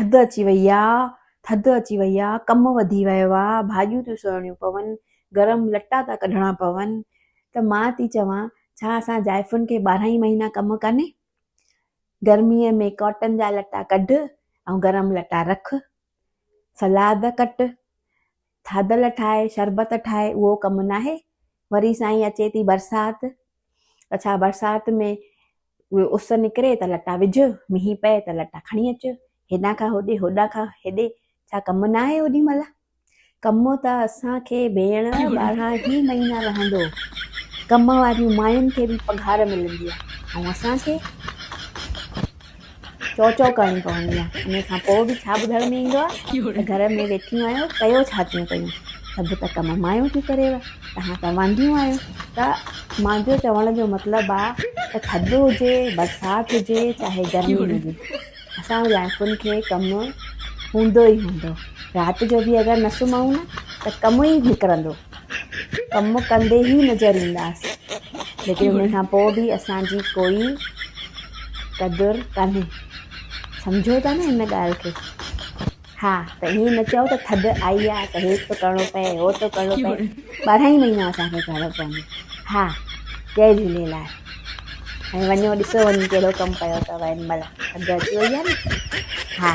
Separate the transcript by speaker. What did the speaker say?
Speaker 1: ٿڌ اچي وئي آ، ٿڌ اچي وئي آ، ڪم وڌي ويو آ، ڀاڄيون ٿيون سوئڻيون پون، گرم لٽا ٿا ڪڍڻا پون ته مان ٿي چوان ڇا اسان زائفن کي 12 ئي مهينا ڪم ڪانهي؟ گرميء ۾ ڪاٽن جا لٽا ڪڍ ۽ گرم لٽا رک، سلاد ڪٽ، ٿاڌل ٺاهه، شربت ٺاهه، اهو ڪم ناهي؟ وري سائين اچي ٿي برسات ته ڇا برسات ۾ اهي اس نڪري ته لٽا وجهه، مينهن پئي ته لٽا کڻي اچ، هيڏانهن کان هوڏي، هوڏانهن کان هيڏي، ڇا ڪم ناهي اوڏي مهل؟ ڪم ته اسان کي ڀيڻ 12 ئي مهينا رهندو. ڪم واريون ماين کي به پگهار ملندي آهي ۽ اسان کي چئو چئو ڪرڻي پوندي آهي. ان کان پوء به ڇا ٻڌڻ ۾ ايندو آهي ته گهر ۾ ويٺيون آهيو ڪيو ڇا ٿيون پيون؟ سڀ ته ڪم مايون ٿيون ڪريو، توهان ته وانديون آهيو. ته مانجو چوڻ جو مطلب آ ته ٿڌ هجي، برسات هجي چاهي گرمي هجي. اسان زائفن کي ڪم هوندو ئي هوندو. رات جو به اگر نه سمهون نه ته ڪم ئي نڪرندو. ڪم ڪندي ئي نظر اينداسين. ليڪن ان کان پوء به اسان جي ڪوئي قدر ڪانهي. سمجهو ٿا نه ان ڳالهه کي. ها ته ائين نه چئو ته ٿڌ آئي آ ته هي ٿو ڪرڻو پئي هو ٿو ڪرڻو پئي. 12 ئي مهينا اسان کي ڪرڻو پوندو. ها جئي جهوليلال. هاڻي وڃو ڏسو وڃي ڪهڙو ڪم پيو اٿو هن مهل ٿڌ اچي وئي آ نه. ها.